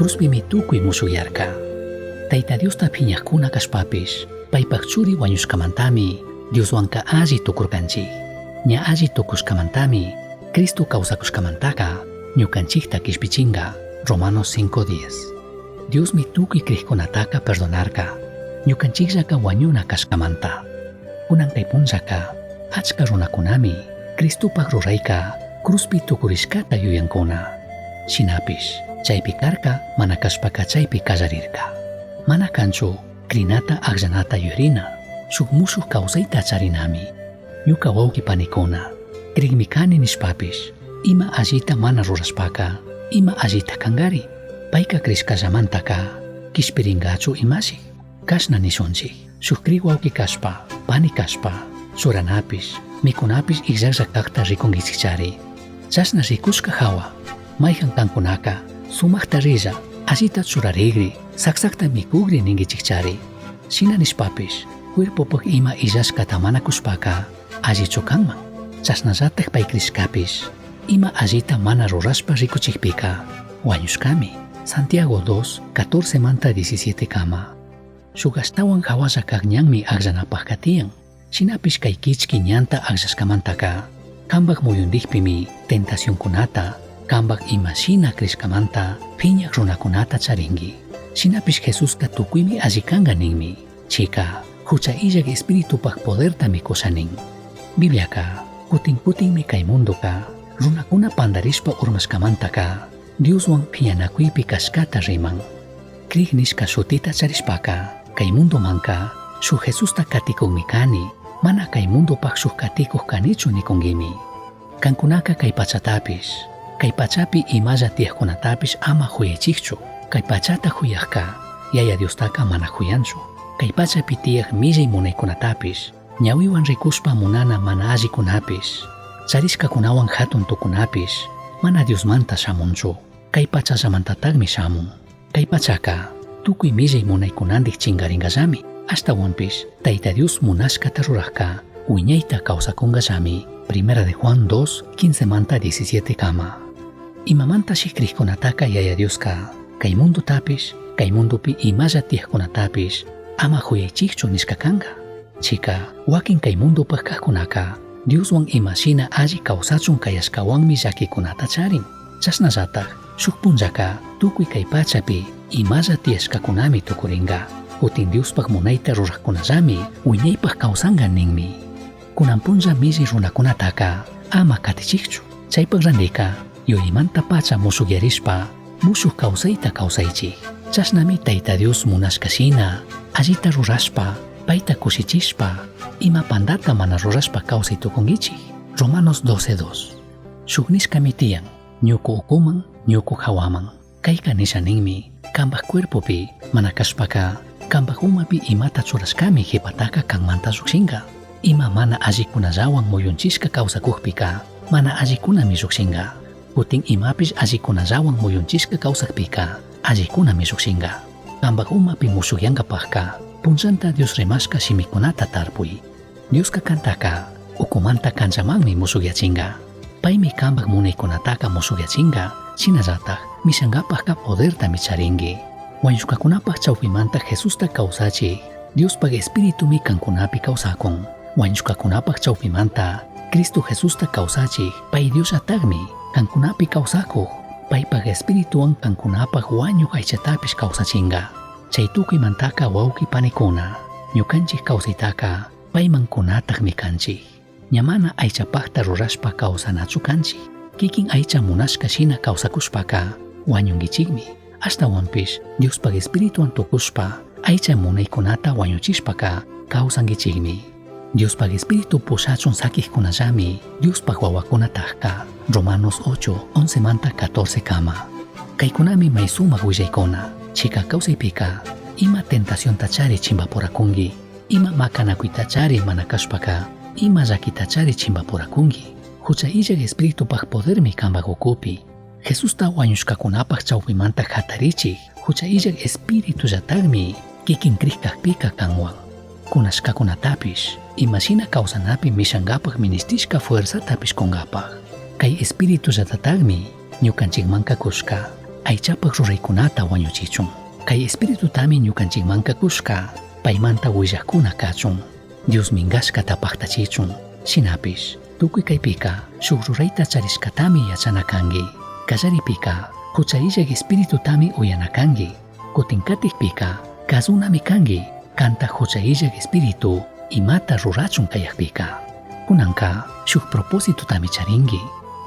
Cruzpimi tucui mushujyarca. Taita Diosta phiñajcuna cashpapish, paipaj Churi huañushcamantami Dioshuanca alli tucurcanchij. Ña alli tucushcamantami Cristo causacushcamantaca ñucanchijta quishpichinga. Romanos 5:10. Diosmi tucui crijcunataca perdonarca, ñucanchijllaca huañuna cashcamanta. Cunan cai punllaca achca runacunami Cristopaj ruraica cruzpi tucurishcata yuyancuna. Shinapish chaipi carca mana cashpaca chaipi callarirca. Mana canchu crinata agllanata yuyarina, shuj mushuj causaita charinami. Ñuca huauqui panicuna, crijmi cani nishpapish, ima allita mana rurashpaca, ima allita cangari? Paica crishcallamantaca quishpiringachu imashi? Cashna nishunchij, shuj crij huauqui cashpa, pani cashpa, churanapish, micunapish illajlla cajta ricunguichijchari. Chashna ricushca jahua, maijan cancunaca sumajta rilla, allita churarigri, sacsacta micugri ninguichijchari. Shina nishpapish, cuerpopaj ima illashcata mana cushpaca, allichu canman? Chashnallataj pai crishcapish, ima allita mana rurashpa ricuchijpica, huañushcami. Santiago 2, 14 manta 17 cama. Shuj ashtahuan jahualla caj ñanmi agllanapajca tiyan. Shinapish cai quichqui ñanta agllashcamantaca, cambaj muyundijpimi tentacioncunata, cambaj ima shina crishcamanta phiñaj runacunata charingui. Shinapish Jesusca tucuimi alli canga ninmi. Chaica, jucha illaj Espiritupaj podertami cusha nin. Bibliaca, cutin cutinmi cai mundoca runacuna pandarishpa urmashcamantaca Dioshuan phiñanacuipi cashcata riman. Crij nishca shutita charishpaca, cai mundomanca shuj Jesusta caticujmi cani, mana cai mundopaj shuj caticuj canichu nicunguimi. Cancunaca cai pachatapish, cai pachapi imalla tiyajcunatapish ama juyaichijchu. Cai pachata juyajca, Yaya Diostaca mana juyanchu. Cai pachapi tiyaj millai munaicunatapish, ñahuihuan ricushpa munana mana allicunapish, charishcacunahuan jatun tucunapish, mana Diosmanta shamunchu. Cai pachallamantatajmi shamun. Cai pachaca, tucui millai munaicunandij chingaringallami. Ashtahuanpish, Taita Dios munashcata rurajca, huiñaita causacungallami. Primera de Juan 2, 15 manta 17 cama. Imamantashi crijcunataca Yaya Diosca, cai mundotapish, cai mundopi imalla tiyajcunatapish, ama juyaichijchu nishca canga? Chica, huaquin cai mundopaj cajcunaca, Dioshuan ima shina alli causachun cayashcahuanmi llaquicunata charin. Chashnallataj, shuj punllaca tucui cai pachapi imalla tiyashcacunami tucuringa. Cutin Diospaj munaita rurajcunallami huiñaipaj causanga ninmi. Cunan punlla millai runacunataca ama catichijchu. Chaipaj randica yuyaimantapacha mushugyarishpa mushuj causaita causaichij. Chashnami Taita Dios munashca shina allita rurashpa, paita cushichishpa, ima pandata mana rurashpa causai tucunguichij. Romanos 12, 2. Shuj nishcami tiyan, ñucu ucuman, ñucu jahuaman. Caica nisha ninmi, cambaj cuerpopi, mana cashpaca, cambaj umapi imata churashcami jipataca canmanta llujshinga. Ima mana allicunallahuan muyunchishca causacujpica, mana allicunami llujshinga. Cutin imapish allicunallahuan muyunchishca causajpica, allicunami llujshinga. Cambaj umapi mushujyangapajca, punllanta Dios rimashca shimicunata tarpui. Diosca cantaca, ucumanta canllamanmi mushujyachinga. Paimi cambaj munaicunataca mushujyachinga, shinallataj mishangapajca podertami charingui. Huañushcacunapaj chaupimanta Jesusta causachij Diospaj Espiritumi cancunapi causacun. Huañushcacunapaj chaupimanta Cristo Jesusta causachij pai Diosllatajmi cancunapi causacuj, paipaj Espirituhuan cancunapaj huañuj aichatapish causachinga. Chai tucuimantaca huauqui panicuna, ñucanchij causaitaca paiman cunatajmi canchij. Ña mana aichapajta rurashpa causanachu canchij. Quiquin aicha munashca shina causacushpaca huañunguichijmi. Ashtahuanpish Diospaj Espirituhuan tucushpa aicha munaicunata huañuchishpaca causanguichijmi. Diospaj Espíritu pushachun saquijcunallami Diospaj huahuacunatajca. Romanos 8, 11 manta 14 cama. Caicunami mai sumaj huillaicuna. Chica causaipica, ima tentaciontachari chimbapuracungui, ima macanacuitachari mana cashpaca, ima llaquitachari chimbapuracungui. Jucha illaj Espiritupaj podermi cambaj ucupi. Jesusta huañushcacunapaj chaupimanta jatarichij jucha illaj Espiritullatajmi quiquin crij cajpica canhuan. Cunashcacunatapish, ima shina causanapi mishangapaj minishtishca fuerzatapish cungapaj. Cai Espiritullatatajmi ñucanchijmanca cushca. aichapaj ruraicunata huañuchichun. Cai Espiritutami ñucanchijmanca cushca, paimanta huillajcuna cachun, Dios mingashcata pajtachichun. Shinapish, tucui caipica shuj ruraita charishcatami yachana cangui. Callaripica jucha illaj Espiritutami uyana cangui. Cutin catijpica cazunami cangui, canta jucha illaj Espíritu imata rurachun cayajpica. Cunanca shuj propositotami charingui.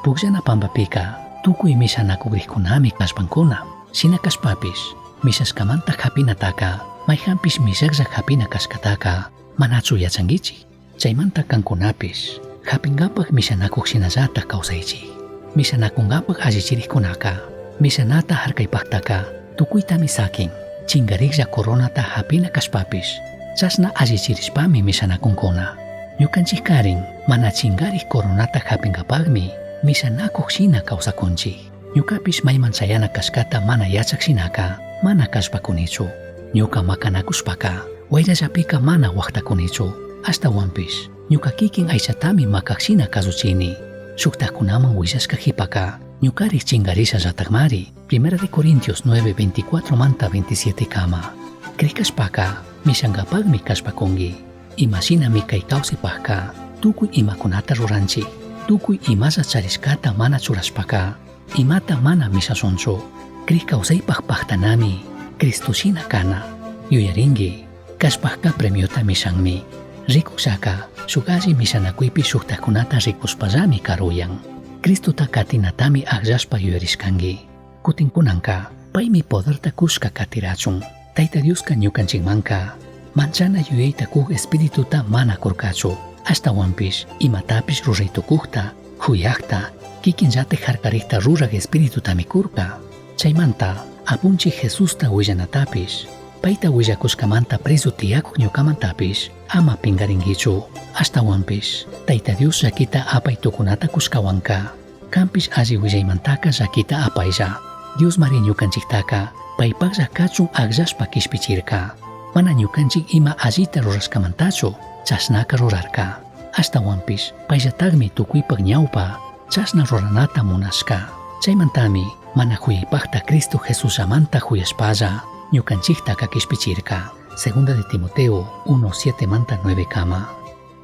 Pugllana pambapica tucui mishanacugrijcunami cashpancuna. Shina cashpapish, mishashcamanta japinataca, maijanpish mishajlla japina cashcataca manachu yachanguichij? Chaimanta cancunapish japingapaj mishanacuj shinallataj causaichij. Mishanacungapaj allichirijcunaca mishanata jarcaipajtaca tucuitami saquin. Chingarijlla coronata japina cashpapish chashna allichirishpami mishanacuncuna. Ñucanchijcarin mana chingarij coronata japingapajmi mishanacuj shina causacunchij. Ñucapish maiman chayana cashcata mana yachaj shinaca mana callpacunichu. Ñuca macanacushpaca huairallapica mana huajtacunichu. Ashtahuanpish ñuca quiquin aichatami macaj shina cazuchini. Shujtajcunaman huillashca jipaca ñucarij chingarishallatajmari. Primera de Corintios 9, 24 manta 27 kama. Crij cashpaca mishangapajmi callpacungui. Ima shinami cai causipajca tucui imacunata ruranchij. Tucui imalla charishcata mana churashpaca imata mana mishashunchu. Crij causaipaj pajtanami Cristo shina cana. Yuyaringui, callpajca premiota mishanmi. Ricujllaca shuj alli mishanacuipi shujtajcunata ricushpallami caruyan. Cristota catinatami agllashpa yuyarishcangui. Cutin cunanca paimi poderta cushca catirachun. Taita Diosca ñucanchijmanca manchana yuyaita cuj espirituta mana curcachu. Ashtahuanpish imatapish rurai tucujta, juyajta, quiquinllataj jarcarijta ruraj espiritutami curca. Chaimanta Apunchij Jesusta huillanatapish, paita huillacushcamanta prezu tiyacuj ñucamantapish ama pingaringuichu. Ashtahuanpish Taita Dios llaquita apai tucunata cushcahuanca canpish alli huillaimantaca llaquita apailla. Diosmari ñucanchijtaca paipajlla cachun agllashpa quishpichirca. Mana ñucanchij ima allita rurashcamantachu chashnaca rurarca. Ashtahuanpish paillatajmi tucuipaj ñaupa chashna ruranata munashca. Chaimantami mana juyaipajta Cristo Jesusllamanta juyashpalla ñucanchijtaca quishpichirca. Segunda de Timoteo 1, 7 manta 9 kama.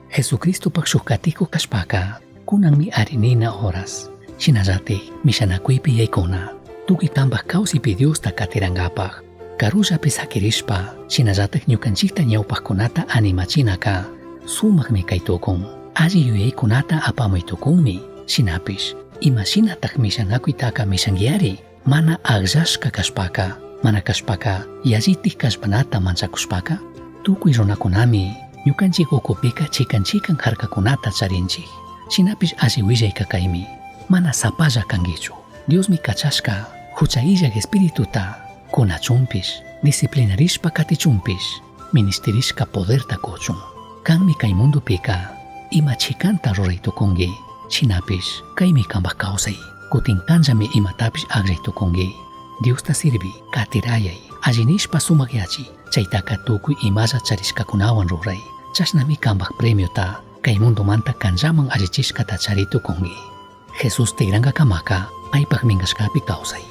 Jesucristopaj shuj caticuj cashpaca cunanmi ari nina horas. Shinallataj mishanacuipi yaicuna. Tucui cambaj causipi Diosta catirangapaj. Carullapi saquirishpa, shinallataj ñucanchijta ñaupajcunata animachinaca sumajmi cai tucun. Alli yuyaicunata apamui tucunmi. Shinapish, ima shinataj mishanacuitaca mishanguiari? Mana agllashca cashpaca, mana cashpaca yallitaj callpanata manchacushpaca, tucui runacunami ñucanchij ucupica chican chican jarcacunata charinchij. Shinapish alli huillaica caimi, mana sapalla canguichu. Diosmi cachashca jucha illaj espirituta cunachunpish, disciplinarishpa catichunpish, minishtirishca poderta cuchun. Canmi cai mundopica ima chicanta rurai tucungui. Shinapish caimi cambaj causai. Cutin canllami imatapish agllai tucungui. Diosta sirvi, catirayai, alli nishpa sumajyachi, chaitaca tucui imalla charishcacunahuan rurai. Chashnami cambaj premiota cai mundomanta canllaman allichishcata chari tucungui. Jesús tigrangacamaca paipaj mingashcapi causai.